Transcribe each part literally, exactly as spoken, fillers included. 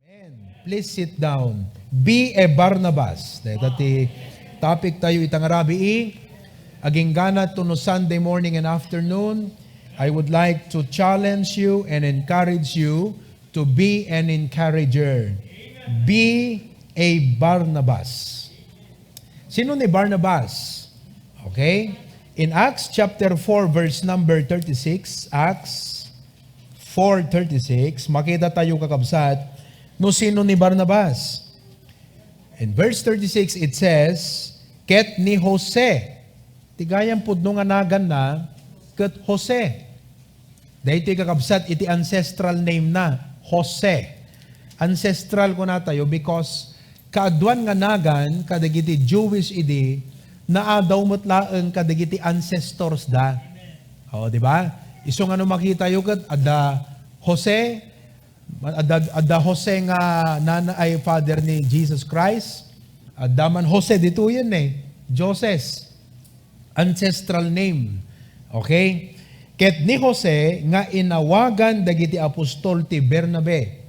Amen. Please sit down. Be a Barnabas. Dayta ti topic tayo ita nga rabii. Agingganat to no Sunday morning and afternoon, I would like to challenge you and encourage you to be an encourager. Be a Barnabas. Sino ni Barnabas? Okay? In Acts chapter four, verse number thirty-six, Acts four thirty-six, makita tayo, kakabsat, no sino ni Barnabas. In verse thirty-six, it says, "Ket ni Jose." Ti gayam pudno nga naganna, ket Jose. Daytoy, kakabsat, iti ancestral name na, Jose. Ancestral, kuna tayo, because kaaduan nga nagan kadagiti Jewish idi, naadaw met laeng kadagiti ancestors da. O, di ba? Isu nga no makita yo ket adda Jose, adda, adda Jose nga nana-, ay, father ni Jesus Christ. Adda man Jose ditoyen, eh. Joses. Ancestral name. Okay? Ket ni Jose nga inawagan dagiti apostol ti Bernabe,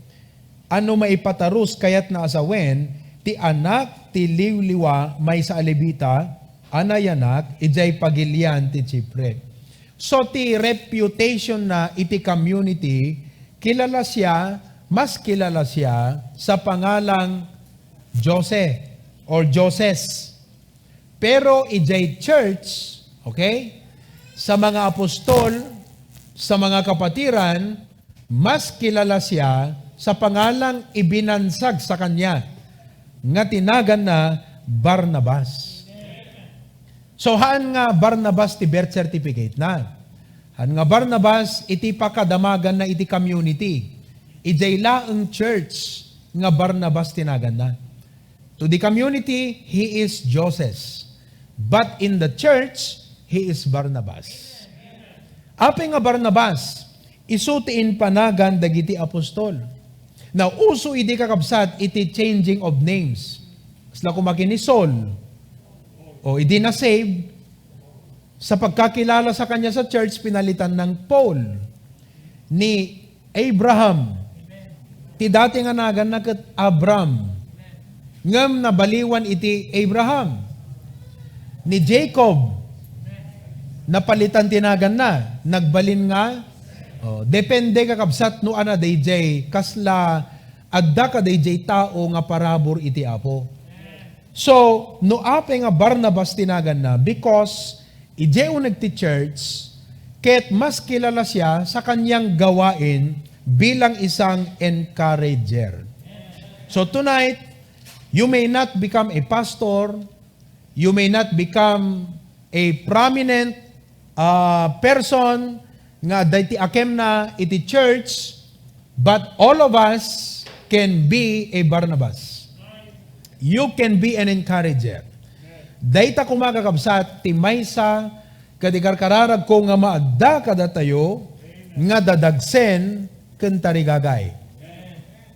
a no maipatarus kayatna a sawen ti anak ti liwliwa maysa a Levita a nayanak idiay pagilian ti Chipre. So, ti reputation na iti community, kilala siya, mas kilala siya sa pangalang Jose or Joses. Pero idiay church, okay, sa mga apostol, sa mga kapatiran, mas kilala siya sa pangalang ibinansag sa kanya, nga ti naganna Barnabas. So, haan nga Barnabas ti birth certificate na. Haan nga Barnabas iti pakadamagan na iti community. Idiay laeng church nga Barnabas ti naganna. To the community, he is Joses. But in the church, he is Barnabas. Apay nga Barnabas? Isu ti impanagan dagiti apostol. Nauso idi, kakabsat, iti changing of names. Kasla koma ken ni Saul. O, idi na-save, sa pagkakilala sa kanya sa church, pinalitan ng Paul. Ni Abraham. Ti dati nga naganna ket Abram. Ngem nabaliwan iti Abraham. Ni Jacob, napalitan ti naganna, nagbalin nga, oh, depende, kakabsat, no adda daydiay, kasla adda kadaydiay tao nga parabur iti Apo. So, no apay nga Barnabas ti naganna, because idiay uneg ti church, ket mas kilala siya sa kanyang gawain bilang isang encourager. So tonight, you may not become a pastor, you may not become a prominent, ah, person nga adda iti akemna iti church, but all of us can be a Barnabas. You can be an encourager. Dayta koma, kakabsat, ti maysa ket ikarkararagko nga maadda kadatayo nga dadagsen ken tarigagay.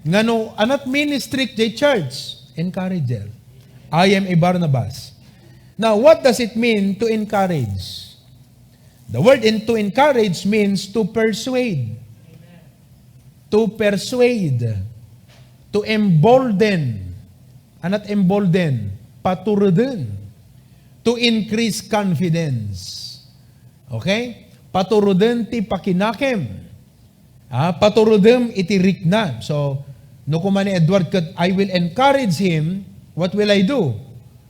Ngano, anat ministry jay church? Encourager. I am a Barnabas. Now, what does it mean to encourage? The word in, to encourage means to persuade. To persuade. To embolden. Anat embolden? Paturuden. To increase confidence. Okay? Paturuden ti pakinakem. Ah, paturudem iti rikna. So, no koma ni Edward ket, "I will encourage him," what will I do?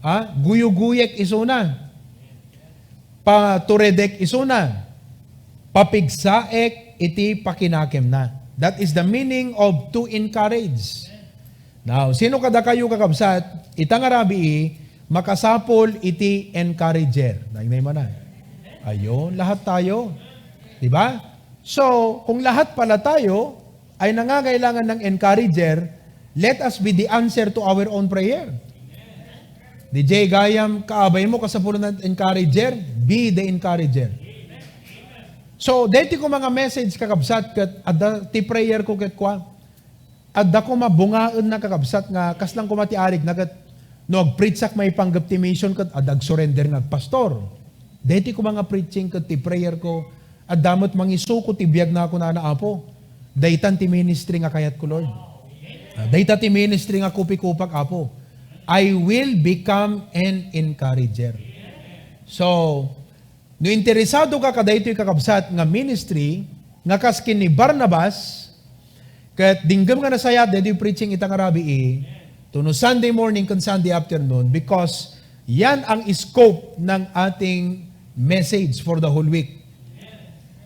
Ah, guyuguyek isuna. Paturedek isuna. Papigsaek iti pakinakemna. That is the meaning of to encourage. Now, sino kadakayo, kakabsat, ita nga rabii, makasapul iti encourager? Naingnay man, ah. Ayun, lahat tayo. Di ba? So, kung lahat pala tayo ay nangangailangan ng encourager, let us be the answer to our own prayer. Di jay gayam kaabay mo, kasapulan ng encourager, be the encourager. So, deti ko mga message, kakabsat, ket adda ti prayer ko ket kua. Adda koma bungaenna, kakabsat, nga kasla koma ti arigna ket no agpreachak maipanggep ti mission ket adda agsurrender nga agpastor. Deti koma nga preaching ket ti prayer ko, adda met mangisuko ti biag na kunana, "Apo, daytan ti ministry nga kayatko, Lord." Ah, dayta ti ministry nga kupikupak, Apo. I will become an encourager. So, no interesado ka kadaytoy kakabsat nga ministry, nga kas ken ni Barnabas, ket dinggem nga nasayaat daytoy preaching ita nga rabii, to no Sunday morning ken Sunday afternoon, because yan ang scope ng ating message for the whole week.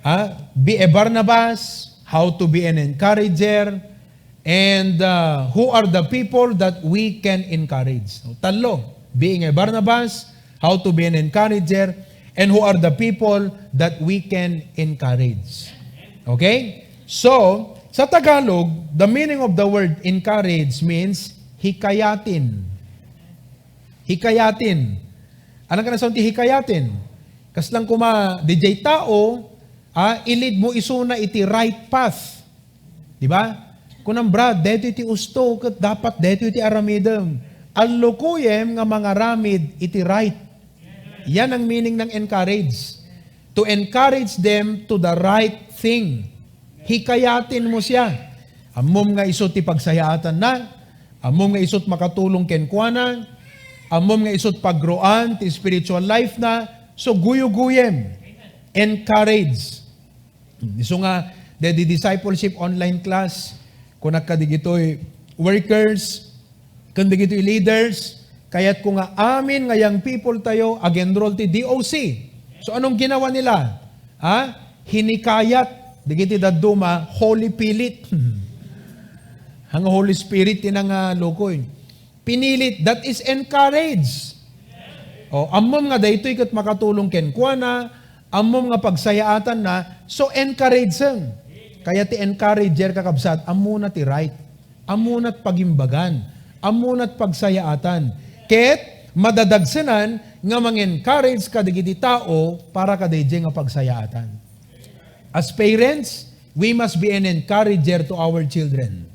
Ha? Be a Barnabas, how to be an encourager, and, uh, who are the people that we can encourage. So, tallo, being a Barnabas, how to be an encourager, and who are the people that we can encourage. Okay? So, sa Tagalog, the meaning of the word encourage means hikayatin. Hikayatin. Ano ka na ti hikayatin? Kaslang kuma, diay tao, ah, i-lead mo isuna iti right path. Di ba? Kunam, "Brad, daytoy ti usto, ket dapat daytoy ti aramidem." Allukuyem nga mangaramid iti right. Yan ang meaning ng encourage. To encourage them to the right thing. Hikayatin mo siya. Ammom nga isu ti pagsayaatanna, ammom nga isu't makatulong kenkuana, ammom nga isu't pagruan ti spiritual life na, so guyuguyem, encourage. Isu nga, the, the discipleship online class, kunak kadigitoy workers, ken dagitoy leaders, kayatko nga amin nga young people tayo ag-enroll ti D O C. So, anong ginawa nila? Ha? Hinikayat dagiti dadduma, Holy Pilit. Hanga Holy Spirit ti nangalukoy. Pinilit, that is encourage. O, ammom nga daytoy ket makatulong kenkuana, ammom nga pagsayaatanna, so encouragem. Kaya ti encourager, kakabsat, ammona ti right. Ammona't pagimbagan, ammona't pagsayaatan. Ket madadagsenan nga mang-encourage kadagiti tao para kadaydiay nga pagsayaatan. As parents, we must be an encourager to our children.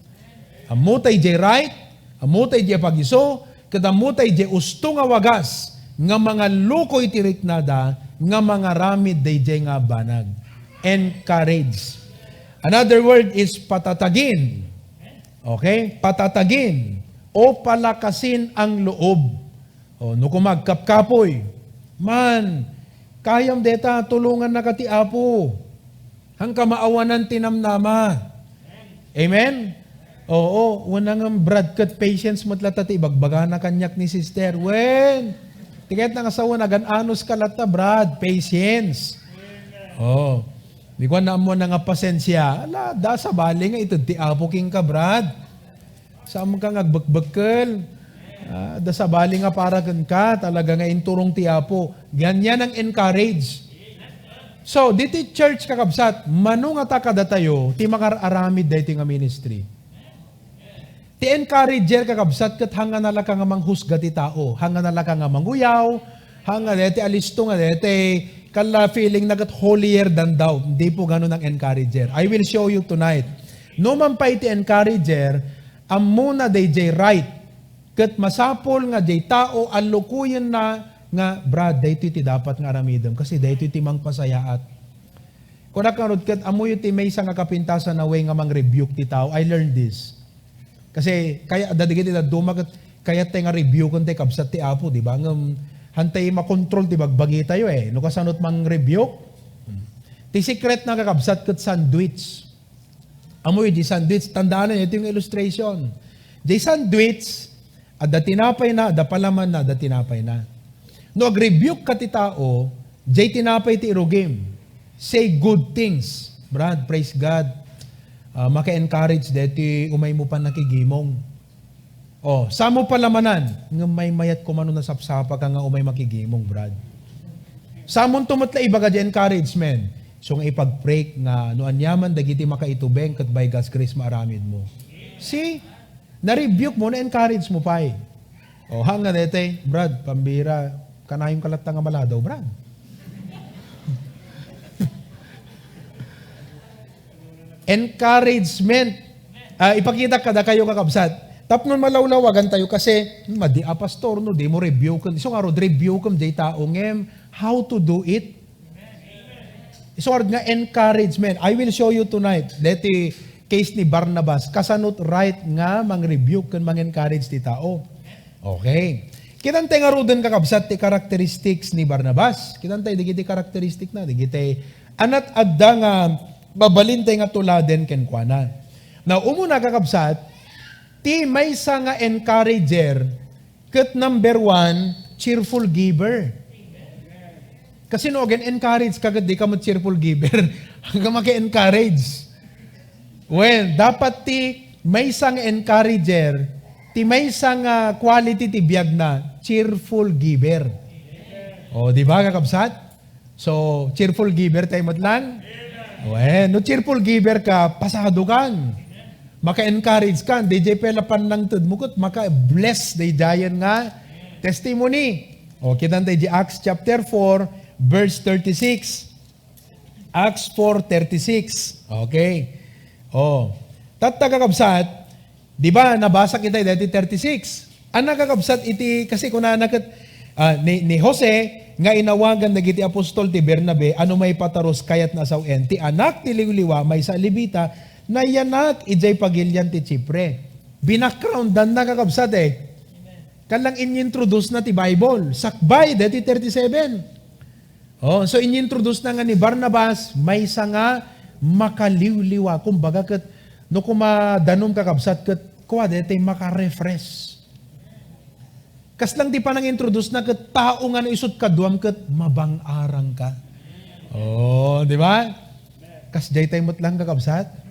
Ammota idiay right, ammota idiay pagiso, ket ammota idiay usto nga wagas nga mangalluko iti riknada nga mangaramid daydiay nga banag. Encourage. Another word is patatagin. Okay? Patatagin o palakasin ang loob. O, no koma agkapkapoy, "Man, kayam deta, tulongannaka ti Apo. Haanka maawanan ti namnama." Amen? Oo, wen ngem, Brad, ket patience met latta ti ibagbagana kaniak ni sister. Wen, ti kayatna nga sawen, agan-anuska latta, Brad, patience. Oo. Di ko na ammo nga pasensia. Ala, da sabali nga ited ti Apo kenka, Brad. Saan ka nga agbekbekkel? Ah, da sabali nga para kenka, talaga nga inturong ti Apo. Ganyan ang encourage. So, diti church, kakabsat, mano ngata kadatayo ti mangar-aramid daytoy nga ministry? Ti encourager, kakabsat, ket hanganna la ka nga manghusga ti tao, hanganna la ka nga manguyaw, hanga deti alisto nga deti, kala feeling na ket holier than thou. Di po ganun ang encourager. I will show you tonight. No man pay ti encourager, ammona daydiay right. Ket masapul nga diay tao allukuyenna nga, "Brad, daytoy ti dapat nga aramidem, kasi daytoy ti mangpasayaat." Kunak ngarud ket, ammoyo ti maysa nga kapintasan a way nga mang-rebuke ti tao. I learned this. Kasi kaya, adda dagiti dadduma ket kayat tay nga rebuken tay kabsat ti Apo, di ba? Ngem, hantay makontrol ti bagbagi tayo, eh. No kasano't mang-rebuke? Ti secret na, kakabsat, ket sandwich. Ammoyo di sandwich, tandaan niyo, ito yung illustration. Di sandwich, adda tinapay na, adda palaman na, adda tinapay na. No ag-rebuke ka ti tao, jay tinapay ti irugim. Say good things. Brad, praise God. Ah, maka-encourage deti umay mo pannakigimong. Oh, samo palamanan, ngem maymayat koma no nasapsapa ka nga umay makigimong, Brad. Samon to met la ibaga di encouragement. So nga ipagpray nga no aniaman dagiti makaitubeng ket by God's grace maaramid mo. See? Na-rebuke mo, na-encourage mo pay. O, hanga dete, Brad, pambira, kanayem ka latta nga maladaw, Brad. Encouragement. Ah, ipakita kadakayo, kakabsat. Tapno malawlawagan tayo kasi, "Hmm, madi a pastor, no, di mo rebuken." Isu ngarud, rebukem jay tao ngem, how to do it? Isu ngarud nga encouragement. I will show you tonight. Deti case ni Barnabas, kasano't right nga mang-rebuke ken mang-encourage ti tao? Okay. Kitantay ngaruden, kakabsat, ti characteristics ni Barnabas. Kitantay dagiti characteristic na, dagiti anat adda nga mabalintay nga tuladen kenkuana. Now, umuna, kakabsat, ti maysa nga encourager, ket number one, cheerful giver. Kasi no, again, encourage ka, ket di ka met cheerful giver. Ang ka maki-encourage. Well, dapat ti maysa nga encourager, ti maysa nga quality ti biagna, cheerful giver. O, di ba, kakabsat? So, cheerful giver tayo met lang? Well, no cheerful giver ka, pasado kan. Maka-encourage kan. D J pela pannangted mo ket maka-bless daydiayen nga testimony. O, kitan tayo di Acts chapter four, verse thirty-six. Acts four thirty-six. Okay. Oh. Tatta, kakabsat, di ba, nabasa kita dati thirty-six. Anna, kakabsat, iti, kasi kunana ket, ah, ni, ni Jose nga inawagan dagiti apostol ti Bernabe, ano maipatarus kayatna a sawen, ti anak ti liwliwa, maysa a Levita, nayanak idiay pagilian ti Chipre. Binackgroundanna, kakabsat, eh. Kalang inintroduce na ti Bible. Sakbay, dati thirty-seven. Oh, so inintroduce na nga ni Barnabas, maysa nga makaliwliwa. Kumbaga ket, no kumadanom, kakabsat, ket kua, daytoy maka-refresh. Kaslang ti panangintroduce na ket tao nga no isut kaduam ket mabang-arang ka. Oh, di ba? Kas daytoy met lang, kakabsat.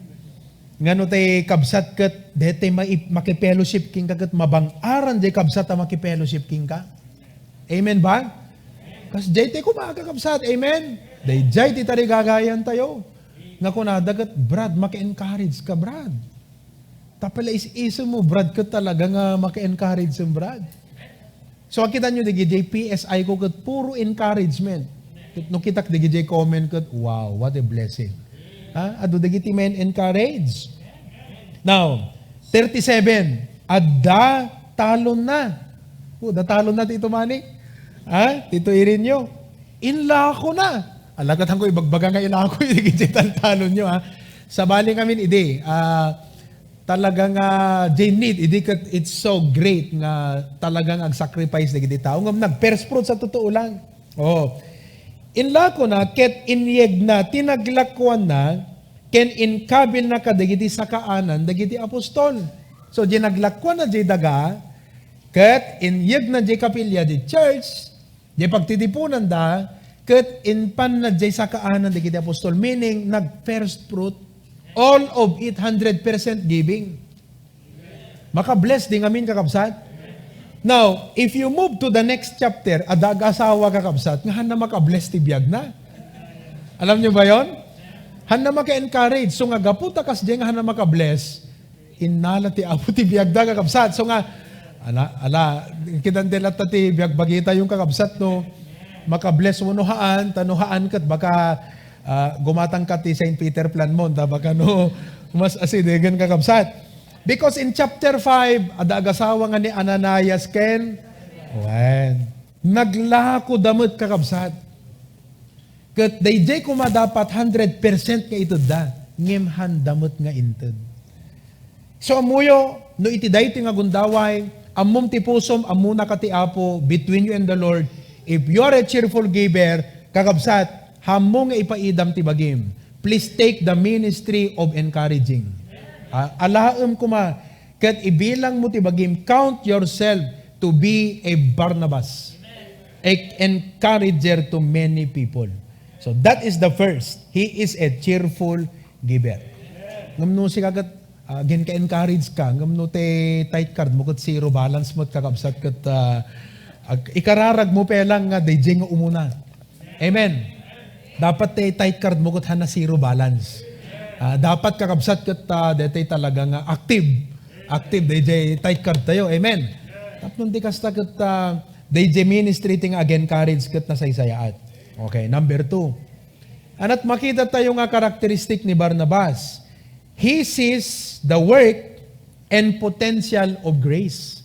Ngano tay kabsat ket daytoy mai-, makifellowship kenka ket mabang-aran jay kabsat a makifellowship kenka? Amen ba? Kas daytoy koma, kakabsat. Amen? Dayjay ti tarigagayan tayo. Nga kunada ket, "Brad, maki-encourage ka, Brad." Tapno is-, isu mo, Brad, ket talaga nga maki-encourage mo, Brad. So, akita nyo, dagiti P S I ko ket puro encouragement. Ket no kitak dagiti comment ket, wow, what a blessing. Ha? Adu dagiti men encourage. Now, thirty-seven, adda talonna. O, da talonna ti ito manik. Ha? Ti ito irinyo. Inlakona. Ala, ket hanko ibagbaga nga ilako dagiti taltalonyo, ha? Sabali ngamin idi, ah, talaga nga, ah, they need, idi ket it's so great nga talaga nga ag-sacrifice dagiti tao. Ngem nag-first fruits a totoo lang. Oh. Inlakona ket inyegna ti naglakuanna ken inkabilna kadagiti sakaanan dagiti apostol. So, di naglakuanna di daga, ket inyegna di kapilya di church, di pagtitipunanda, ket inpanna di sakaanan dagiti apostol, meaning nag-first fruit, all of it, hundred percent giving. Maka-bless di ngamin, kakabsat. Now, if you move to the next chapter, adda ag-asawa, kakabsat, nga hanna maka-bless ti biagna. Alam nyo ba yon? Hanna maka-encourage. So nga gapu ta kasdiay nga hanna maka-bless, innala ti Apo ti biagda, kakabsat. So nga, ala, ala, kitan ti latta ti biagbagita yung, kakabsat, no? Maka-bless mo no haan, ta no haan ket baka, ah, gumatang ka ti Saint Peter plan mo, ta baka no, mas asidegen, kakabsat. Because in chapter five, adda agasawa nga ni Ananias ken, wen, naglako da met, kakabsat. Ket dayjay koma dapat hundred percent nga itedda, ngem handa met nga inted. So, ammoyo, no iti daytoy nga gundaway, ammom ti pusom, ammona ka ti Apo, between you and the Lord, if you are a cheerful giver, kakabsat, hammo nga ipaidam ti bagim. Please take the ministry of encouraging. Ah, alaem koma, ket ibilang mo ti bagim, count yourself to be a Barnabas, a encourager to many people. So that is the first. He is a cheerful giver. Ngem no sika ket, ah, aginka-encourage ka, ngem no ti tight card mo ket zero balance met, kakabsat, ket, ah, ag-, ikararag mo pay lang nga dayjay nga umuna. Amen. Dapat ti tight card mo ket hanna zero balance. Ah, dapat, kakabsat, ket, ah, daytoy talaga nga active. Active dayjay tight card tayo. Amen. Tapno di kasta ket, ah, dayjay ministry ti nga ag-encourage ket nasaysayaat. Okay, number two. Anat makita tayo nga karakteristik ni Barnabas. He sees the work and potential of grace.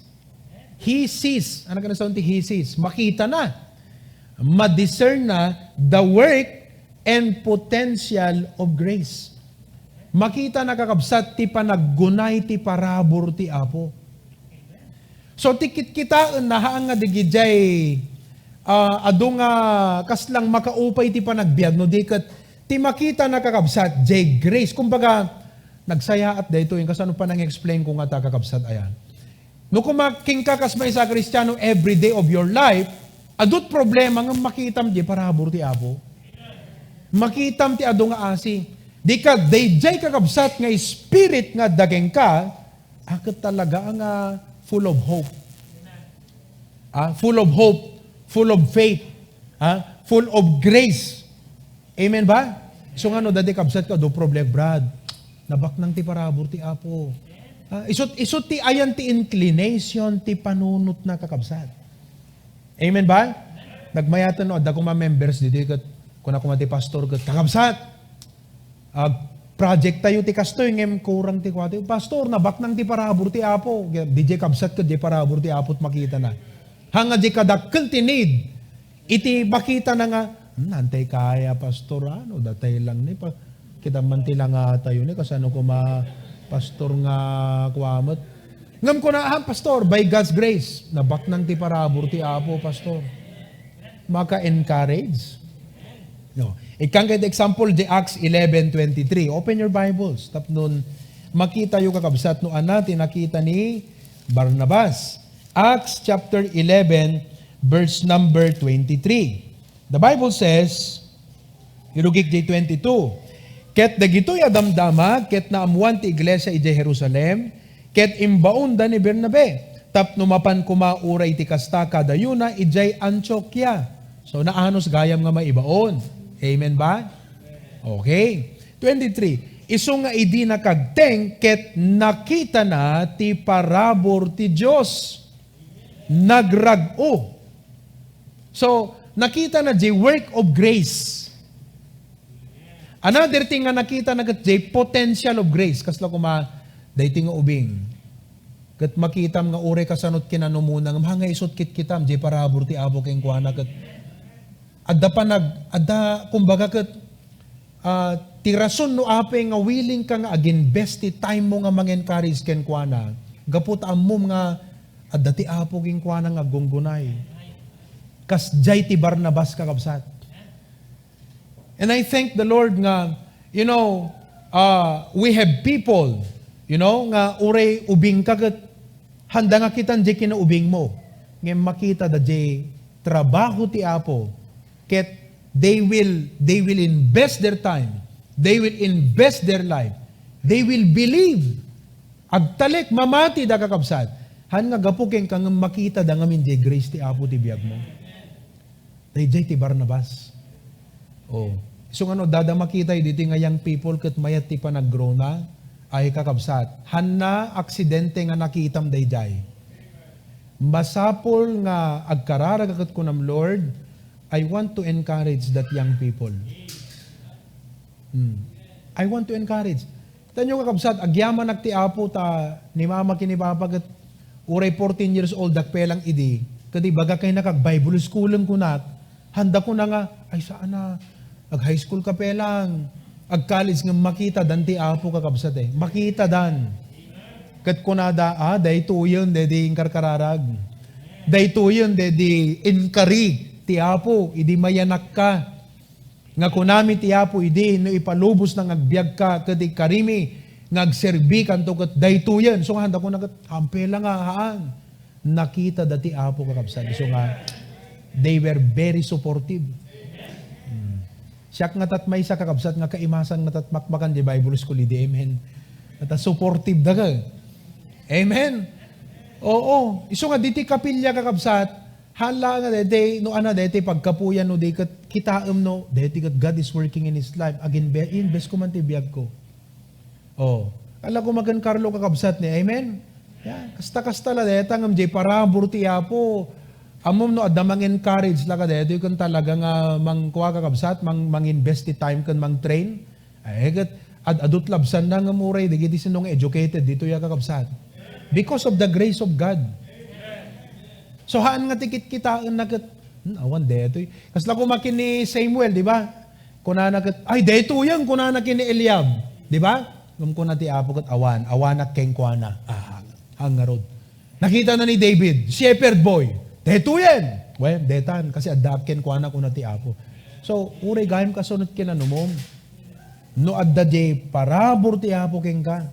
He sees. Ano ka na sound ti he sees? Makita na. Ma-discern na the work and potential of grace. Makitana, kakabsat, ti panaggunay ti parabur ti Apo. So, ti kitkitaenna, haan nga digidiay, ah, adu nga kaslang makaupay ti panagbiag, no di ket ti makitana, kakabsat, jay grace. Kumbaga, nagsayaat daytoy, kasano pa nang-explain ko nga ta, kakabsat, ayan. No, koma kenka kas maysa a Kristiano every day of your life, adut problema ngem makitam jay parabur ti Apo. Makitam ti adu nga asi. Di ka, dayjay, kakabsat, nga spirit nga adda kenka, a, ket talaga nga full of hope. Ah, full of hope, full of faith, ah, full of grace. Amen ba? So nga no, dadi, kabsat, ko, adu problem, Brad. Nabaknang ti parabur ti Apo. Ah, isut, isut ti ayan ti inclination ti panunotna, kakabsat. Amen ba? Nagmayaten no, adda koma members ditoy ket kuna koma ti pastor ket, "Kakabsat, ah, project tayo ti kastoy ngem kurang ti kuwatayo." "Pastor, nabaknang ti parabur ti Apo." Di jay kabsat ket jay parabur ti Apo ti makitana. Haan nga jay kadakkel ti need iti makitana nga, "Hmm, nantay kaya, pastor, ano, datay lang ni pa-, kita man ti langatayo ni, kasano koma, pastor, nga kuwa met." Ngem kuna, "Ah, pastor, by God's grace, nabaknang ti parabur ti Apo, pastor." Maka-encourage. No. Ikkan ket example, di Acts eleven twenty-three. Open your Bibles. Tapnon makitayo, kakabsat, no ania ti nakita ni Barnabas. Acts chapter eleven, verse number twenty-three. The Bible says, irugik jay twenty-two, "Ket dagitoy a damdama ket naammoan ti iglesia idiay Jerusalem, ket imbaonda ni Bernabe, tapno mapan koma uray iti kasta kadayona idiay Antiokia." So, naanus gayam nga maibaon. Amen ba? Okay. Twenty-three, isu nga idi nakagteng ket nakitana ti parabur ti Dios. Nagrag-o. So, nakitana jay work of grace. Another thing nga nakitana ket jay potential of grace. Kasla koma, daytoy nga ubing. Ket makitam nga uray kasano ti kinanumona, ngem haan nga isut kitkitam, jay parabur ti Apo kenkuana ket adda panag-, adda, kumbaga, ket, ah, ti rason no apay nga willing ka nga ag-invest ti time mo nga mang-encourage kenkuana, gapu ta ammom nga adda ti Apo kenkuana nga aggunggunay. Kasdiay ti Barnabas, kakabsat. And I thank the Lord nga, you know, ah, we have people, you know, nga uray ubingka ket handa nga kitan jay kinaubingmo. Ngem makitada jay trabaho ti Apo. Ket they will, they will invest their time. They will invest their life. They will believe. Agtalek, mamatida, kakabsat. Haan nga gapu kenka ngem makitada ngamin jay grace ti Apo ti biagmo. Dayjay ti Barnabas. Oh. Isu nga no, adda makitay ditoy nga young people ket mayat ti panagrowna, ay, kakabsat. Haanna aksidente nga nakitam dayjay. Masapul nga agkararag ket kunam, "Lord, I want to encourage that young people." Hmm. I want to encourage. Tanyo, kakabsat, agyamanak ti Apo ta ni mama ken ni papa ket uray fourteen years old ak pelang idi. Ket ibagak kennak, "Ag-Bible school-em," kunak. Handa kuna nga, "Ay, saan na? Ag-high school ka pelang. Ag-college nga makitadan ti Apo, kakabsat, eh." Makitadan. Ket kunada, "Ah, daytoyen, dedi inkarkararag. Daytoyen, dedi inkari ti Apo, idi mayanak ka." Nga kunami ti Apo idi, "No ipalubosna nga agbiagka ket ikarimi nga agserbikanto ket daytoyen." So, nga handa kuna ket, "Ampela nga haan." Nakitada ti Apo, kakabsat. So nga, they were very supportive. Hmm. Siak nga tat maysa, kakabsat, nga kaimasan nga tat makmakan di Bible school idi, amen. Ata supportive da ka. Amen. Oo. Isu nga, diti kapilya, kakabsat, hala nga daytoy, no, ana, daytoy pagkapuyan, no, di ket kitaem, no, daytoy ket God is working in his life. Agin, be-, invest ko man ti biag ko. Oh. Ala ko magan Carlo, kakabsat ni. Amen? Yeah. Kasta-kasta la dayta ngem jay parabur ti Apo. Ammom no adda mang-encourage la kadaytoy ken talaga nga mangkua, kakabsat, mang, mang-invest ti time ken mang-train. Ay, ket ad-, adut labsanna ngem uray dagiti sino nga educated ditoy a, kakabsat. Because of the grace of God. So, haan nga ti kitkitaenna ket, hmm, awan daytoy. Kasla koma ken ni Samuel, di ba? Kunana ket, "Ay, daytoyen," kunana ken ni Eliab, di ba? Ngem kuna ti Apo ket awan, awanak kenkuana. Ah, hang-, hangarod. Nakitana ni David, shepherd boy. Detoyen! Wen, detan, kasi addaak kenkuana, kuna ti Apo. So, uray gayam kasunot ken nanumom. No adda diay parabur ti Apo kenka,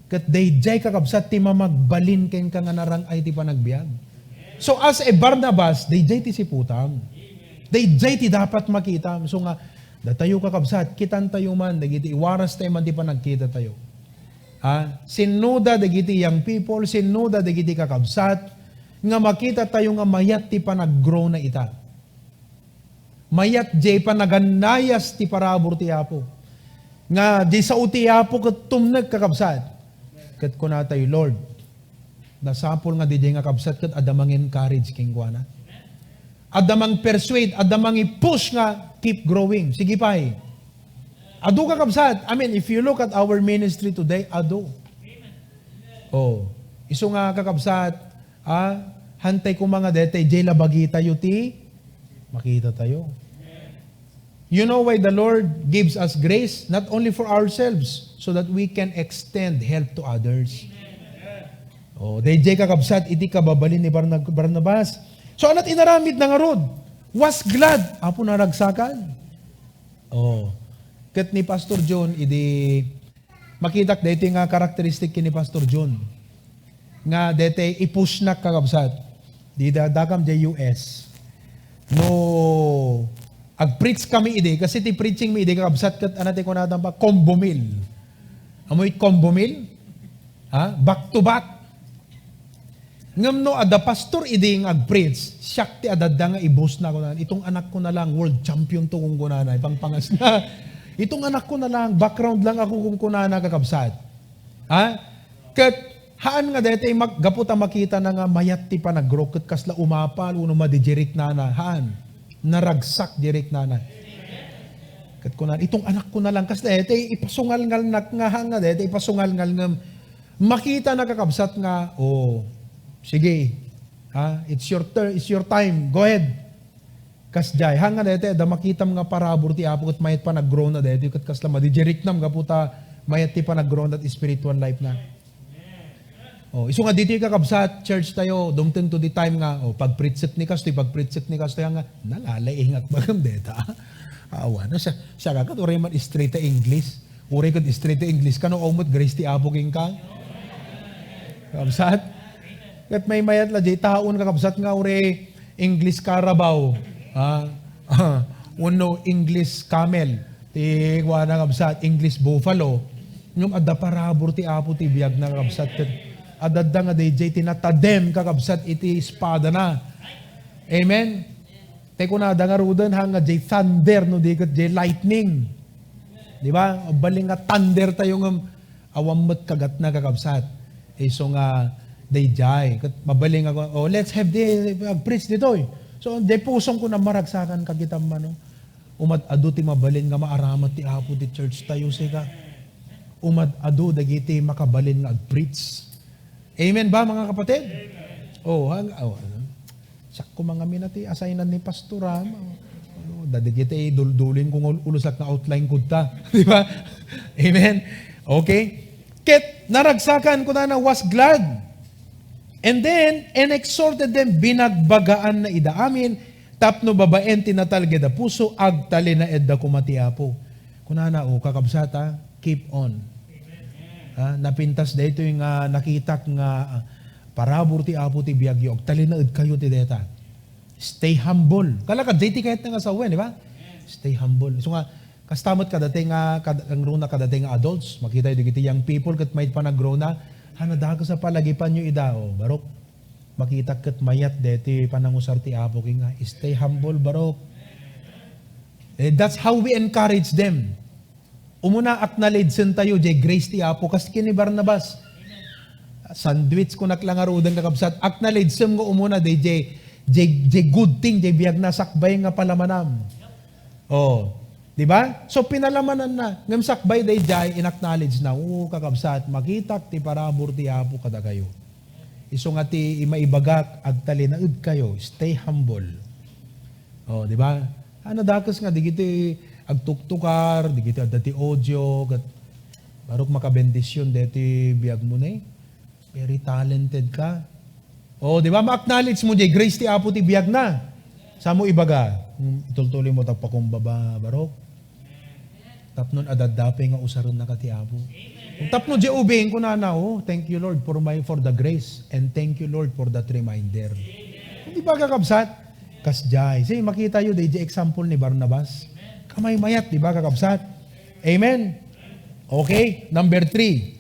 ket daydiay, kakabsat, ti mamagbalin kenka nga narang-ay ti panagbiag. So, as a Barnabas, daydiay ti siputam. Daydiay ti dapat makitam. So nga, datayo, kakabsat, kitantayo man, dagiti iwaras tayo man ti panagkita tayo. Ha? Sinnoda dagiti young people, sinnoda dagiti kakabsat, nga makita tayo nga mayat ti panaggrowna ita. Mayat diay panagannayas ti parabur ti Apo. Nga di sao ti Apo ket tumnek, kakabsat. Ket kuna tayo, Lord, nasapul nga didiay nga kabsat ket adda mang-encourage kenkuana. Adda mang-persuade, adda mangi-push nga keep growing. Sige pay. Adu, kakabsat. I mean, if you look at our ministry today, adu. Oh, isu nga, kakabsat, ah, hantay koma nga daytay, diay la bagitayo ti makita tayo. You know why the Lord gives us grace? Not only for ourselves, so that we can extend help to others. Oh, daydiay, kakabsat, iti kababalin ni Barna-, Barnabas. So, anat inaramid na ngarud? Was glad. Apo, naragsakan. Oh. Ket ni Pastor John, idi makitak daytoy nga characteristic ken ni Pastor John. Nga daytoy i-pushnak, kakabsat. Di da-, dakam diay U S. No agpreach kami idi, kasi ti preaching mi idi, kakabsat, ket ano ti kunada ba? Combo meal. Amoy combo meal? Ha? Back to back. Ngem no adda pastor idi nga agpreach, siak ti adda nga i-boast na, kunana, "Itong anak ko na lang, world champion to," kunkunana, ipangpangasna. "Itong anak ko na lang, background lang ako," kunkunana, kakabsat. Ha? Ket haan nga daytoy mag-, gapu ta makita na nga mayat ti panagro, ket kasla umapal, wenno madidirik nana. Haan. Naragsak dirik nana. Ket kunana, "Itong anak ko na lang." Kasla daytoy ipasungalngalnak nga, haan nga daytoy ipasungalngal ngem makita na, kakabsat, nga, "Oh, sige. Ha? It's your turn, it's your time. Go ahead." Kasdiay, haan nga daytoy, adda makitam nga parabur ti Apo ket mayat panaggrowna daytoy, ket kasla madidiriknam gapu ta mayat ti panaggrowna ti spiritual life na. Oh, isu nga ditoy, kakabsat, church tayo, dumteng to the time nga, oh, pagpritsek ni kastoy, pagpritsek ni kastoy, nga, nalalaingak bagam deta. Awan, no, siya, siya ka, ket uray man straight a English. Uray ket straight a English, kano, umot grace ti Apo kenka? Kabsat? Ket maymayat la, di taon, kakabsat, nga uray English Carabao. Ah, wenno English Camel. Ti kuana, kabsat, English Buffalo. Ngem adda parabur ti Apo ti biagna, kakabsat, ket adda nga daydiay ti natadem, kakabsat, iti espadana. Amen? Tay kunada ngaruden, haan nga diay thunder, no di ket diay lightning. Di ba? Mabalin nga thunder tayo ngem awan met kagatna, kakabsat. Isu nga daydiay. Ket mabalin nga, "Oh, let's have the, uh, preach ditoy." So, diay pusongko na maragsakan, kakitam man, no? Umad-adu ti mabalin nga maaramat ti Apo ti church tayo, sika. Umad-adu dagiti makabalin nga agpreach. Amen ba, mga kapatid? Oh, hang-, oh, ano? Siak koma ngamin a ti assignan ni Pastor, ah. Ano, dagiti duldulin ko nga ul-, ulusak nga outline ko ta. Di ba? Amen? Okay? Ket naragsakan, kunana, was glad. And then, and exhorted them, binagbagaanna ida amin, tapno babaen ti natalged a puso, agtalinaedda koma ti Apo. Kunana, o, kakabsat, a, keep on. A, napintas daytoy nga nakitak nga, a, parabur ti Apo ti biagyo, agtalinaedkayo ti deta. Stay humble. Kalakad, daytoy kayatna nga sawen, di ba? Stay humble. So nga, kasta met kadatayo nga, kad-, ang runa kadatayo nga adults, makitayo dagiti young people, ket mayat panaggrowna, ha, nadakes a palagipanyo ida, o, barok. Makitak ket mayat deti panangusar ti Apo, ken nga, "Stay humble, barok." Eh, that's how we encourage them. Umuna, acknowledge-en tayo jay grace ti Apo, kas ken ni Barnabas. Sandwich ko nak lang aruden, kakabsat. Acknowledge-em nga umuna, day, jay, jay, jay good thing, jay biag na sakbay nga palamanam. Oh, di ba? So, pinalamanan na. Ngem sakbay daydiay, in-acknowledge na, "Oo, kakabsat, makitak ti parabur ti Apo kadakayo." Isu nga ti maibagak, agtalinaedkayo, stay humble. Oh, di ba? Ah, nadakes nga, digiti agtuktukar, digiti adda ti audio, ket Barok, makabendision deti biagmo ne. Very talented ka. O, di ba? Ma-acknowledge mo, jay grace ti Apo ti biagna. Samo ibaga, "Hmm, itultuloy mo ta pakumbaba, barok. Tapno adda dapay nga usarennaka ti Apo." Tapno jay ubing, kunana, "Oh, thank you, Lord, for my, for the grace, and thank you, Lord, for that reminder." Di ba, kakabsat? Kasjay. Say, makita yo, di, di example ni Barnabas. Kamaymayat, di ba, kakabsat? Amen? Okay, number three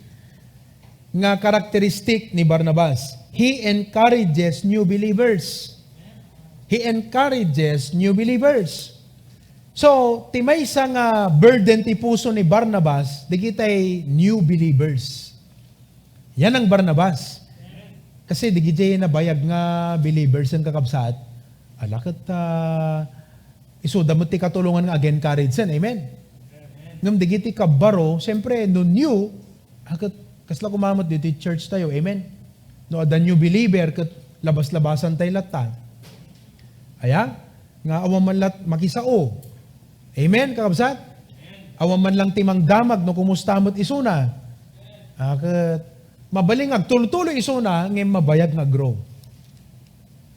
nga karakteristik ni Barnabas, he encourages new believers. He encourages new believers. So, ti maysa nga burden ti puso ni Barnabas, dagitay new believers. Yan ang Barnabas. Kasi dagiti nabayag nga believers ang kakabsat, ala ket, ah, isuda met ti katulongan nga ag-encourage-en. Amen? Ngem dagiti kabbaro, siyempre, no new, ah, ket kasla koma met ditoy church tayo. Amen? No adda new believer, ket labas-labasan tayo latta. Aya? Nga awan man lat makisao. Amen, kakabsat? Awan man lang ti mangdamag no kumusta met isuna. Ah, ket mabalin nga agtultuloy isuna, ngem mabayag nga aggrow.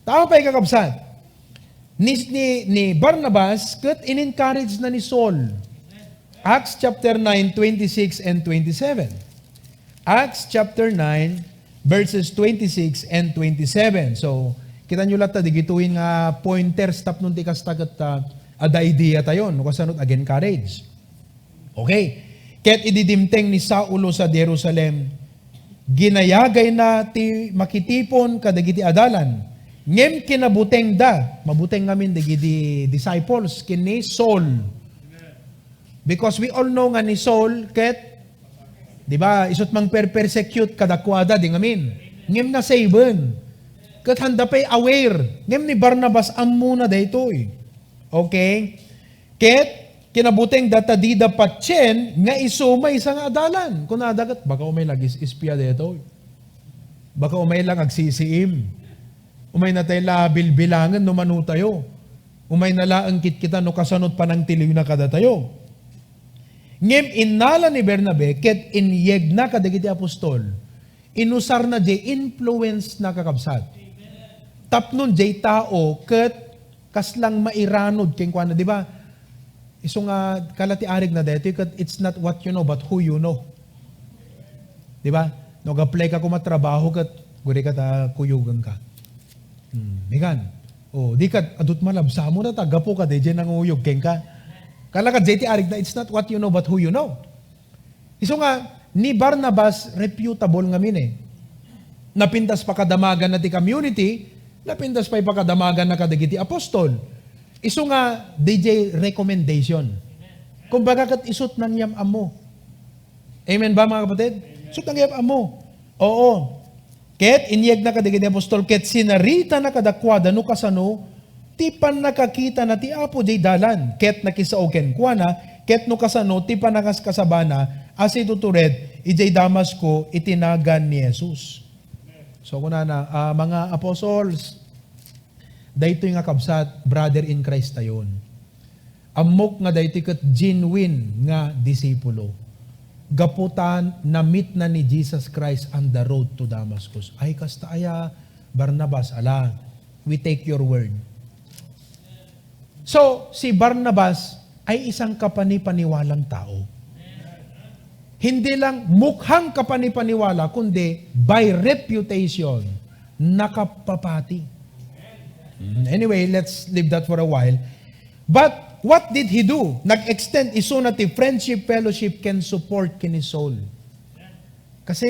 Tao pay, kakabsat, ni, ni, ni Barnabas, ket in-encourage na ni Saul. Acts chapter nine, twenty-six and twenty-seven. Acts chapter nine, verses twenty-six and twenty-seven. So, kita nyo latta, digitoy nga pointers tapno ti kasta ket, ah, adda idea tayo, no, kasano ag-encourage. Okay. Ket idi dimteng ni Saulo sa Jerusalem, ginayagayna ti makitipon kadagiti adalan. Ngem kinabutengda, mabuteng ngamin dagiti disciples, ken ni Saul. Because we all know nga ni Saul, ket, di ba, isut' mangperpersecute kadakuada, di ngamin. Ngem nasaven. Ket handa pay aware. Ngem ni Barnabas, ammona daytoy. Okay? Ket, kinabutengda ta dida patien nga isu maysa nga adalan. Kunada ket, baka umay lang is-, ispia daytoy. Baka umay lang agsisiim. Umay natay la bilbilangen no mano tayo. Umay na laeng kitkita no kasano ti panangtiliwna kadatayo. Ngem innala ni Bernabe ket inyegna kadagiti apostol, inusarna jay influence na, kakabsat. Tapno jay tao ket kaslang mairanod kenkuana, di ba? Isu nga, kala ti arigna daytoy ket, "It's not what you know, but who you know." Di ba? No, ag-apply ka koma trabaho ket, guri ka ta kuyogen ka. Hmm, migan. O, di ka, adut malabsa mo na ta, gapu ka, di jay nanguyog kenka. Kala ka, jay ti arigna, "It's not what you know, but who you know." Isu nga, ni Barnabas, reputable ngamin eh. Napintas pakadamaganna ti community, napintas pay pakadamaganna kadagiti apostol. Isu nga, D J recommendation. Kumbaga, ket isut' nangyam-ammo. Amen ba, mga kapatid? Isut' nangyam-ammo. Oo. Ket inyegna kadagiti apostol, ket sinaritana kadakuada no kasano ti pannakakitana ti Apo jay dalan, ket nakisao kenkuana, ket no kasano ti panakaskasabana a situtured idiay Damasco iti nagan ni Jesus. So, kunana, ah, mga apostles, daytoy nga kabsat, brother in Christ tayon. Ammok nga daytoy ket genuine nga disipulo. Gapu ta na-meet na ni Jesus Christ on the road to Damascus. Ay, kasta aya, Barnabas, ala, we take your word. So, si Barnabas ay isang kapanipaniwalang tao. Hindi lang mukhang kapanipaniwala, kundi by reputation, nakapapati. Mm, anyway, let's leave that for a while. But what did he do? Nag-extend isuna ti friendship, fellowship, ken support ken ni Saul. Kasi,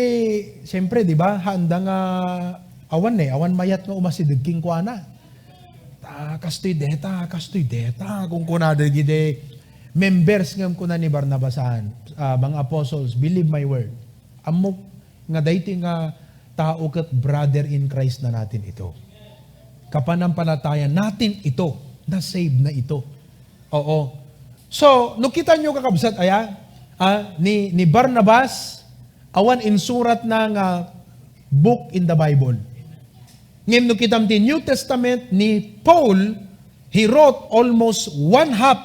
siyempre, di ba, haanda nga awan eh, awan mayat nga umasideg kenkuana. Ta, kastoy deta, kastoy deta, kunkunada dagiti members ngem kuna ni Barnabas, ah, mga apostles, believe my word. Ammok nga daytoy nga tao ket brother in Christ na natin ito. Kapanampalataya natin ito, na-save na ito. Oo. So, no kita nyo, kakabsat, aya, ah, ni, ni Barnabas, awan insurat na nga book in the Bible. Ngem no kitam ti New Testament ni Paul, he wrote almost one half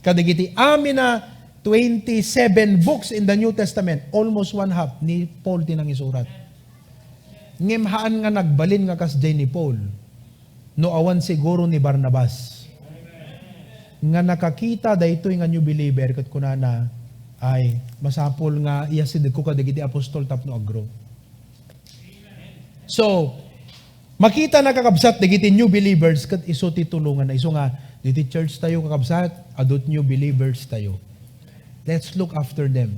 kadagiti amin a twenty-seven books in the New Testament, almost one half ni Paul ti nangisurat. Ngem haan nga nagbalin nga kasdiay ni Paul, no awan siguro ni Barnabas, nga nakakita daytoy nga new believer ket kunana, "Ay, masapul nga iyasidegko kadagiti apostol tapno aggrow." So, makita na, kakabsat, dagiti new believers ket isu ti tulonganna. Isu nga, diti church tayo, kakabsat, adut new believers tayo. Let's look after them.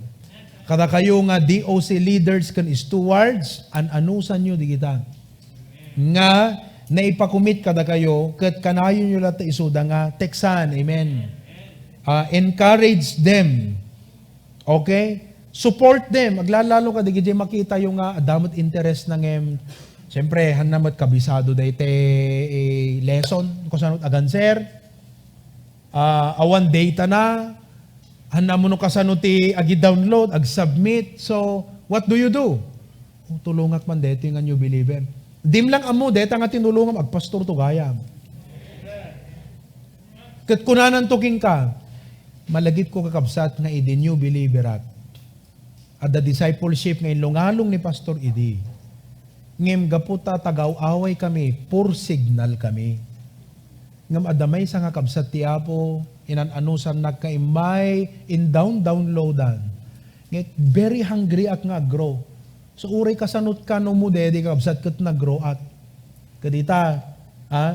Kadakayo nga D O C leaders ken stewards, an-anusanyo digita nga naipakumit kadakayo ket kanayonyo latta isuda nga teksan. Amen. Ah, encourage them. Okay? Support them. Aglalalo kadagiti makitayo nga adda met interest na ngem. Siyempre, hanna met kabisado dayta, eh, lesson. Kasano aganser? Ah, awan data na. Hanna mo no kasano ti agi-download, ag-submit. So, what do you do? "Oh, tulongak man daytoy nga new believer." Dim lang ammo, dayta nga tinulongam, agpastor to gayam. Ket kunananto kenka, malagipko, kakabsat, nga idi new believerak, adda discipleship nga inlungalong ni Pastor Eddie. Ngem gapu ta tagaw-away kami, poor signal kami. Ngem adda maysa nga kabsat ti Apo, inan-anusannak nga immay, in-down-downloadan. Nget, very hungry ak nga aggrow. So, uray kasanot ka no mo daydi, kakabsat, ket naggrow ak. Ket ita, ha,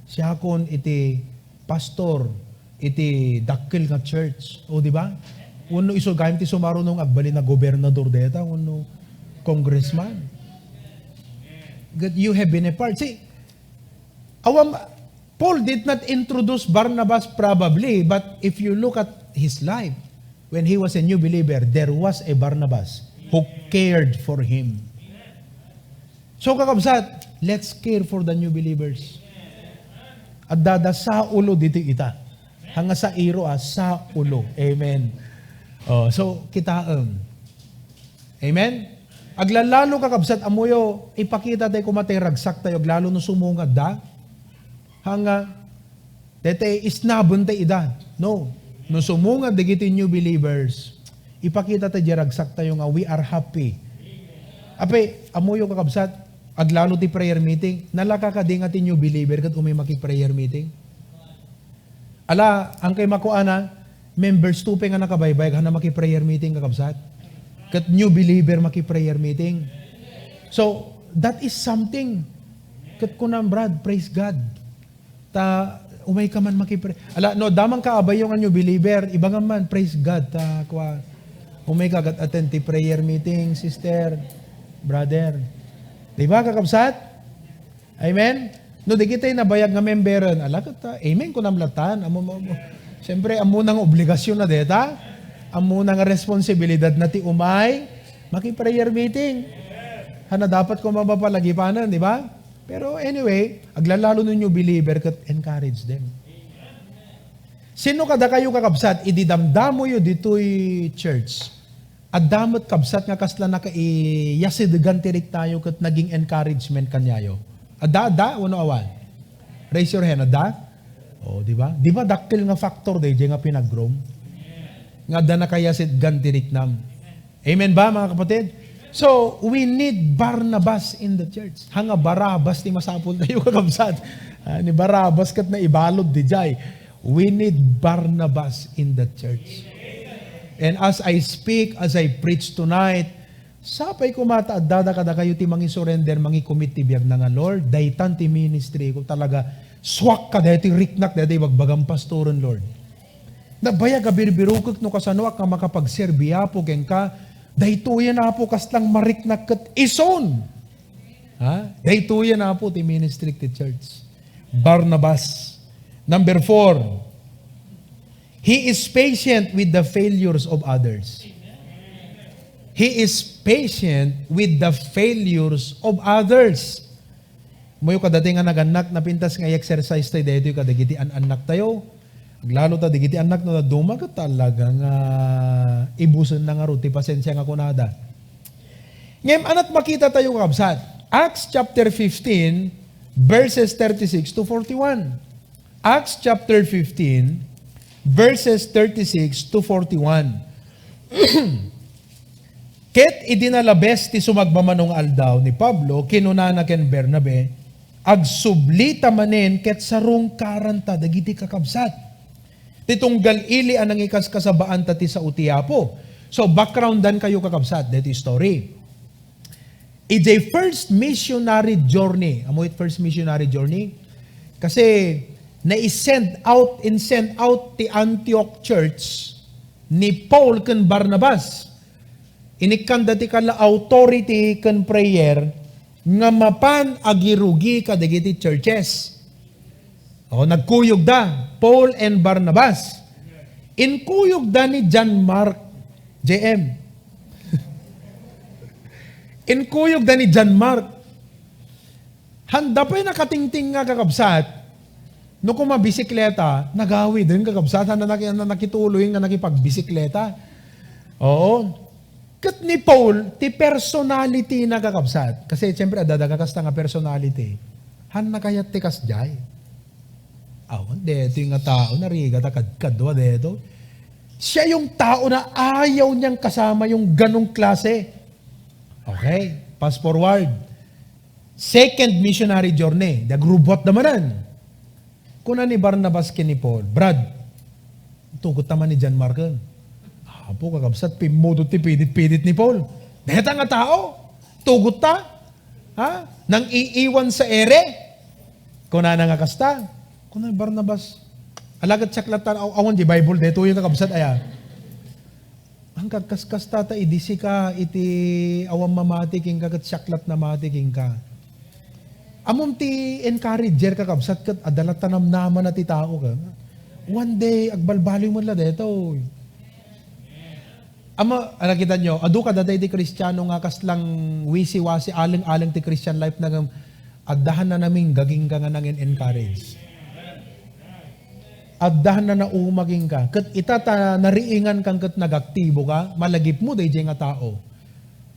siakon iti pastor iti dakkel nga church. O, di ba? Wenno isu gayam ti sumaruno nga agbalin a gobernador dayta, wenno congressman. That you have been a part. See, awan, Paul did not introduce Barnabas probably, but if you look at his life, when he was a new believer, there was a Barnabas who cared for him. So, kakabsat, let's care for the new believers. Adda da Saulo ditoy ita. Hanga sa iro a Saulo. Amen. Oh, so, kitaem. Amen? Aglalalo, kakabsat, ammoyo, ipakita tayo koma tay ragsak tayo, aglalo no sumungad da. Hanga, dayta isnaben ta ida. No. No sumungad dagiti new believers, ipakita ta diay ragsak tayo nga we are happy. Apay, ammoyo, kakabsat, aglalo ti prayer meeting, nalaka kadi nga ti new believer ket umay maki-prayer meeting? Ala, ang kay makuana, members to pay nga nakabaybayag, hanna maki-prayer meeting, kakabsat. Ket new believer maki-prayer meeting. So, that is something. Ket kunam, Brad, praise God. Ta, umay ka man makipre-, ala, no, damang ka abayo nga new believer, ibagam man, praise God, ta, kwa, umay ka gat attend ti prayer meeting, sister, brother. Di ba, kakabsat? Amen? No, di kita nabayag nga memberen, ala, ket, ah, amen, kunam latan. Amo, amo, amo. Siyempre, amo nang obligasyon na deta. Amo nang responsibilidad na ti umay, maki-prayer meeting. Hana dapat ko mapapalagipanan, di ba? Pero anyway, aglalalo no new believer ket encourage them. Sino kadakayo, kakabsat, idi damdamoyo ditoy church? Adda met, kabsat, nga kasla nakaiyasidegan ti riknayo ket naging encouragement kaniayo. Adda, adda, wenno awan? Raise your hand, adda? Oh, di ba? Di ba dakkel nga factor daydiay nga pinagrom? Nga adda nakaiyasidegan ti riknam. Amen ba, mga kapatid? So, we need Barnabas in the church. Hanga Barabas ti masapul tayo, kakabsat. Ah, ni Barabas ket naibalud didiay. We need Barnabas in the church. And as I speak, as I preach tonight, sapay koma ta addada kadakayo ti mangisurrender, mangikumit ti biagna nga, "Lord, daytan ti ministry ko, talaga, suak ka daytoy riknak, daytoy ibagbagam pastoren, Lord." Nabayag a birbirokek no kasanoak nga makapagserbi, Apo, kenka. Daytoyen, Apo, kaslang mariknak ket ison. Ha? Daytoyen, Apo, ti ministry ti church. Barnabas. Number four, he is patient with the failures of others. He is patient with the failures of others. Muyo kadati nga nagannak, napintas nga i-exercise tayo daytoy kadagiti an-annak tayo. Aglalo ta dagiti annak no dadduma ket talaga nga ibusen na ngarud ti pasensia nga kunada. Ngem anat makita tayo, kabsat. Acts chapter fifteen, verses thirty-six to forty-one. Acts chapter fifteen, verses thirty-six to forty-one. Ket idi nalabes ti sumagmamano nga aldaw ni Pablo, kinunana ken Bernabe, "Agsubli ta manen ket sarungkaranta dagiti kakabsat ti tunggal ili a nangikaskasabaanta ti sao ti Apo." So, backgroundan kayo, kakabsat, deti story. Ijay first missionary journey. Amo it first missionary journey? Kasi nai-send out, in-send out ti Antioch Church ni Paul ken Barnabas. Inikkanda ti kala authority ken prayer nga mapan agirugi kadagiti churches. O, nagkuyogda, Paul and Barnabas. Inkuyogda ni John Mark, J M. Inkuyogda ni John Mark. Handa pay nakatingting nga kakabsat, no kuma bisikleta, nagawiden kakabsat, handa naki-, handa nakituloy nga nakipagbisikleta. Oo. Ket ni Paul, ti personality na kakabsat. Kasi siyempre, adda daga kasta nga personality. Handa kayat ti kasdiay. Awan, detoy nga tao, narigat a kadkadua deto. Siya yung tao na ayaw niyang kasama yung ganong klase. Okay, fast forward. Second missionary journey, di agrubbuat da manen. Kuna ni Barnabas ken ni Paul, "Brad, tugot ta man ni John Mark." Apo, kakabsat, pimmudot ti pidit-pidit ni Paul. Deta nga tao, tugot ta? Ha? Nang iiwan sa ere? Kunana nga kasta. Kuna ni Barnabas, alagad siaklat ta, aw-, awan di Bible, detoy kakabsat, aya. Ang kagkaskasta ta idi sika iti awan mamati kenka ket siaklat namati kenka. Ammom ti encourager, kakabsat, ket adda la tanamnamana ti tao ka. One day, agbalbaliw met la detoy. Amma, a, nakita nyo, adu kada daydi Kristiano nga kaslang wisi-wasi, aleng-aleng ti Christian life na ngem, adda han nanamingga kenka nga nangin-encourage. Adda han nanauma kenka. Ket ita ta nariingan kan ket nagaktibo ka, malagipmo daydiay nga tao.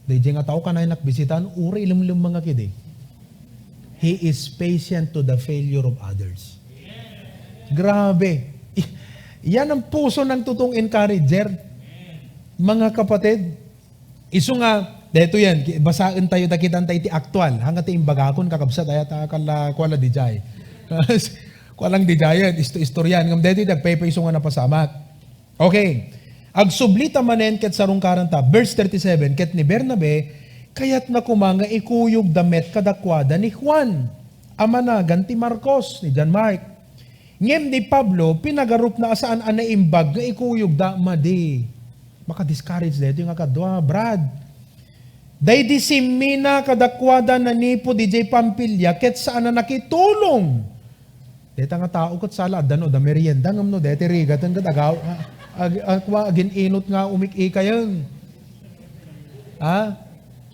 Daydiay nga tao, kanaynak bisitan, uray ilemlemmengak idi. He is patient to the failure of others. Grabe. I-, yan ang puso ng totoong encourager. Mga kapatid, isu nga, daytoy yan, ki-, basaen tayo, ta kitaan tayo ti aktual. Hangga ti imbagakon, kakabsat, ayat a kala, kuala dijay. Kualang dijayen, isto-istoryan. Ngem daytoy, dagpaypay isu nga napasamak. Okay. Agsubli ta manen ket sarungkaranta. Verse thirty-seven, ket ni Bernabe, kayatna koma nga ikuyogda met kadakuada ni Juan, a managan ti Marcos, ni John Mark. Ngem ni Pablo, pinagarupna a saan a naimbag nga ikuyogda madi. Maka-discourage daytoy nga kadua, Brad. Daydi simmina kadakuada nanipud idiay Pamfilia, ket saan a nakitulong. Deta nga tao ket sala, adda no, adda merienda, ngem no, deti rigaten ket agaw-, ag-, ag-, agin-inot nga umik-ikayen. Ha?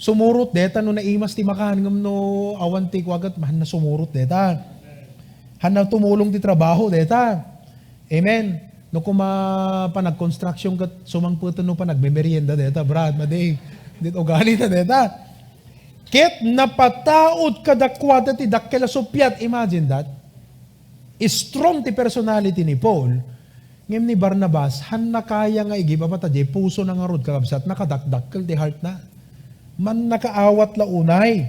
Sumurot deta no naimas ti makan, ngem no awan ti kua ket, han na sumurot deta. Han na tumulong ti trabaho deta. Amen. No kuma panag-construction ket sumangpeten no panagmemerienda deta, Brad, madi. Dit ugali ta deta. Ket napataud kadakuada ti dakkel a suppiat. Imagine that. Strong ti personality ni Paul, ngem ni Barnabas, han na kaya nga igib-, apa ta, diay puso na ngarud, kakabsat, nakadakdakkel ti heart na. Mannakaawat la unay.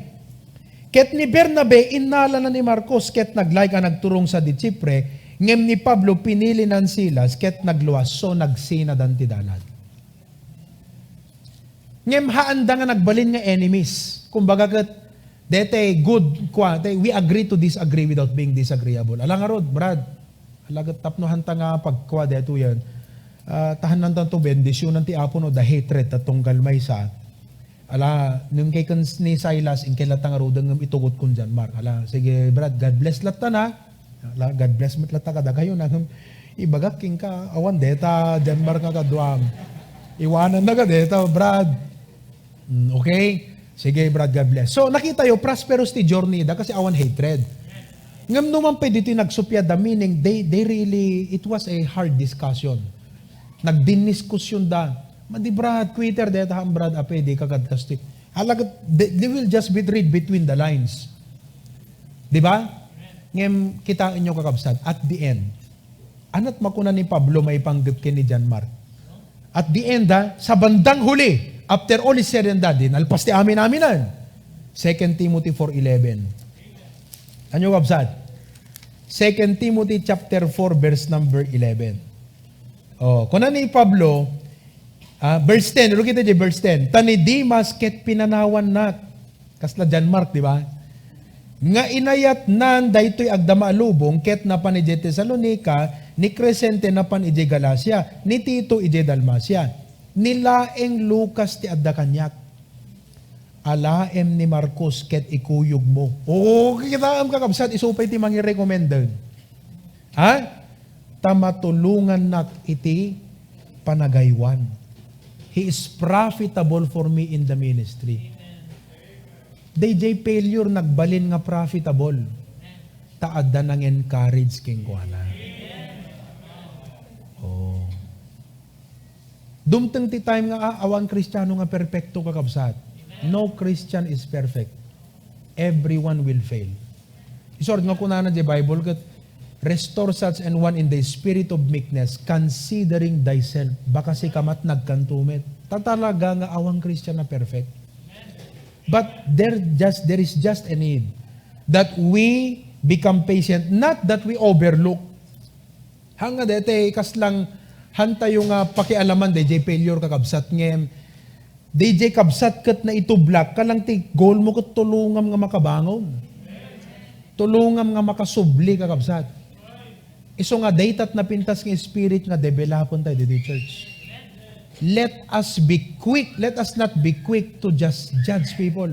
Ket ni Bernabe, innalana ni Marcos, ket naglaig a nagturong sadi Chipre, ngem ni Pablo, pinili nan Silas, ket nagluas, so nagsinadan ti dalan. Ngem haanda nga nagbalin nga enemies. Kumbaga ket, dete good, kwa, te, we agree to disagree without being disagreeable. Ala ngarud, Brad. Ala ket tapno hanta nga pagkwa detoyen. Ah, tahanan tanto bendisionan ti Apo no the hatred ta tunggal maysa. Ala, nung kay ken ni Silas, inkay latta ngaruden ngem itugot kon John Mark. Ala, sige, Brad, God bless latta na. La, God bless met latta kadakayo, na ngem ibagak kenka, awan deta, John Mark nga kaduam. Iwanan na ka deta, Brad. Mm, okay? Sige, Brad, God bless. So, nakita yo, prosperous ti journey da kasi awan hatred. Ngem no man pay ditoy nagsuppiat da, meaning, they, they really, it was a hard discussion. Nagdindiskusyon da. Madi, Brad, quitter deta han, Brad, ape, di ka kadkastoy. Halagat, they, they will just be read between the lines. Di ba? Ngem, kitaen nyo, kakabsat, at the end, Anat makuna ni Pablo maipanggep ken ni John Mark? At the end, ha, sa bandang huli, after all is said and done, di nalpas ti amin-aminan. Second Timothy four eleven. Ano, kabsat? Second Timothy chapter four, verse number eleven. Oh, kuna ni Pablo, ah, verse ten, rugi ta di verse ten. Ta ni Demas ket pinanawannak. Kasla John Mark, di ba? Nga inayatnan daytoy agdama a lubong ket napan idiay Tesalonica, ni Crescente napan idiay Galacia, ni Tito idiay Dalmacia. Ni laeng Lucas ti adda kaniak. Alaem ni Marcos ket ikuyogmo. Oo, kitaem, kakabsat, isu pay ti mangirekomenda. Ha? Ta matulongannak iti panagaywan. He is profitable for me in the ministry. Dayjay failure nagbalin nga profitable. Ta adda nang-encourage kenkuana. Oh. Dumteng ti time nga, ah, awan Kristiano nga perpekto, kakabsat. No Christian is perfect. Everyone will fail. Isu nga kunana di Bible ket, "Restore such an one in the spirit of meekness, considering thyself." Baka sika met nagkanto met. Ta talaga nga awan Kristian a perfect. But there just, there is just a need that we become patient, not that we overlook. Haan nga daytoy, kasla, haan tayo nga pakialaman dayjay failure, kakabsat, ngem dayjay kabsat ket naitublak, kasla ti goal mo ket tulongam nga makabangon. Tulongam nga makasubli, kakabsat. Isu nga dayta ti napintas nga spirit nga developon tayo ditoy church. Let us be quick. Let us not be quick to just judge people.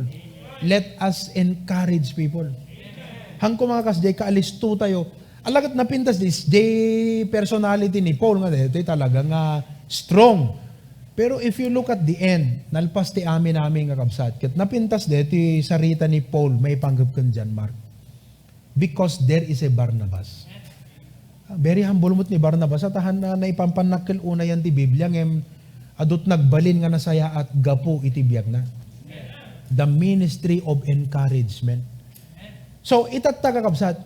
Let us encourage people. Haan koma nga kasjay, kaalisto tayo. Ala ket napintas di, di personality ni Paul nga daytoy talaga nga strong. Pero if you look at the end, nalpas ti amin-amin nga kabsat. Ket napintas daytoy sarita ni Paul maipanggep ken John Mark. Because there is a Barnabas. Ah, very humble met ni Barnabas, ah, ta haan na naipampanakkel unay ti Biblia, ngem adu ti nagbalin nga nasayaat gapu iti biagna. The ministry of encouragement. So, itatta, kakabsat,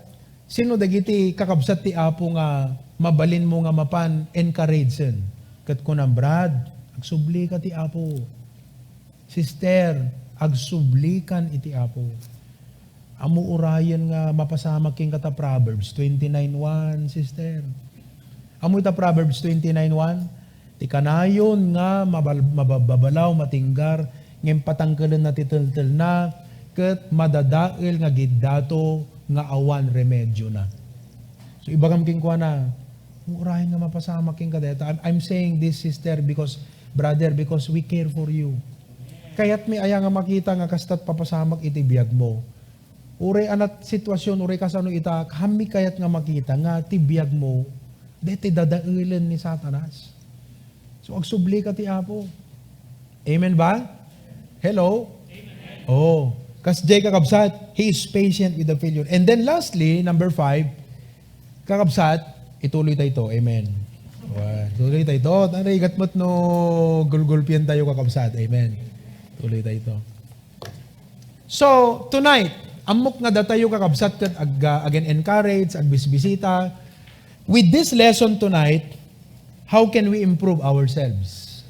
sino dagiti kakabsat ti Apo nga mabalinmo nga mapan encourageen? Ket kunam, "Brad, agsublika ti Apo." Sister, agsublikan iti Apo. Ammo urayen nga mapasamak kenka ta Proverbs twenty-nine one, sister. Ammo ita Proverbs twenty-nine one, "Ti kanayon nga mabal-, mabababalaw matinggar, ngem patangkelenna ti teltelna, ket madadael nga giddato nga awan remediona." So, ibagam kenkuana, "Urayen nga mapasamak kenka dayta." I'm, I'm saying this, sister, because, brother, because we care for you. Kayatmi aya nga makita nga kasta't papasamak iti biagmo? Uray anat sitwasyon, uray kasano ita, haanmi kayat nga makita nga ti biagmo, daytoy dadaelen ni Satanas. So, agsublika ti Apo. Amen ba? Hello? Oh, kasjay, kakabsat, he is patient with the failure. And then lastly, number five, kakabsat, ituloy tayo to. Amen. Wa, ituloy tayo to. Narigat mo't no gulgulpian tayo, kakabsat. Amen. Ituloy tayo to. So, tonight, ammok nga datayo, kakabsat, ket ag-, ag-encourage, agbisbisita. With this lesson tonight, how can we improve ourselves?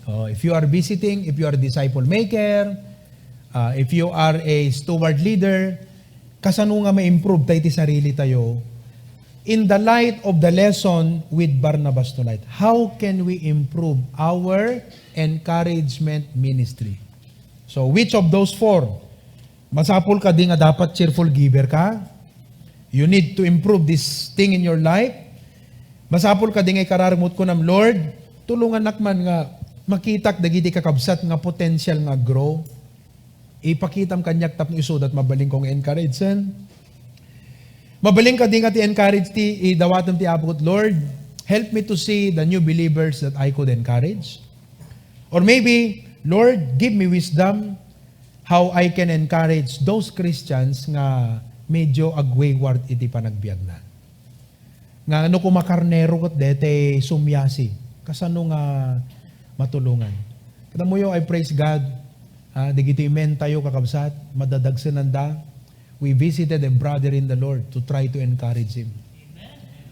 Oh, if you are visiting, if you are a disciple maker, uh, if you are a steward leader, kasano nga ma-improve tayo ti sarili tayo? In the light of the lesson with Barnabas tonight, how can we improve our encouragement ministry? So, which of those four? Masapul kadi nga dapat cheerful giver ka? You need to improve this thing in your life. Masapul kadi nga ikararag mo kunam, "Lord, tulongannak man nga makitak dagiti kakabsat nga potential nga grow. Ipakitam kaniak tapno isuda mabalinko nga encourage." Mabalin kadi nga ti encourage ti idawatem ti Apo ket, "Lord, help me to see the new believers that I could encourage." Or maybe, "Lord, give me wisdom how I can encourage those Christians nga medyo agwayward iti panagbiagna." Nga no koma karnero ket daytoy sumiasi, kasano nga matulongan? Ket ammoyo, I praise God, ah, dagiti men tayo, kakabsat, madadagsenanda. We visited a brother in the Lord to try to encourage him.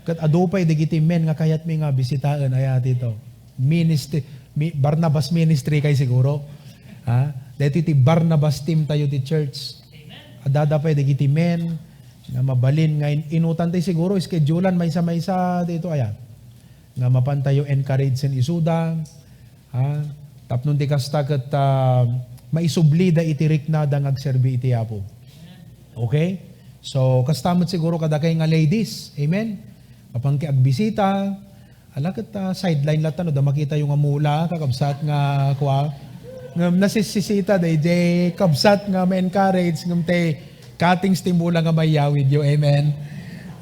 Ket adu pay dagiti men nga kayatmi nga bisitaen, aya dito. Ministry, mi-, Barnabas Ministry kay siguro. Ha? Daytoy ti Barnabas team tayo ti church. Adda pay dagiti men nga mabalin nga in-, inutan tayo siguro, schedulean maysa-maysa dito, aya. Nga mapan tayo encourage sen isuda. Ha? Tapno ti kasta ket, ah, maisublida iti riknada nga agserbi iti Apo. Okay? So, kasta met siguro kadakay nga ladies. Amen? Mapan kay agbisita. Ala ket, ah, sideline latta no, da makita yo nga mula, kakabsat nga, kua, ngem nasisisita, dayjay kabsat nga ma-encourage, ngem tay cuttings ti mula nga mayawid yo. Amen?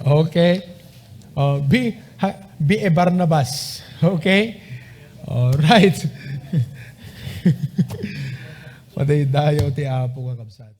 Okay? Oh, be, ha, be a Barnabas. Okay? All right. Madaydayaw ti Apo, kakabsat.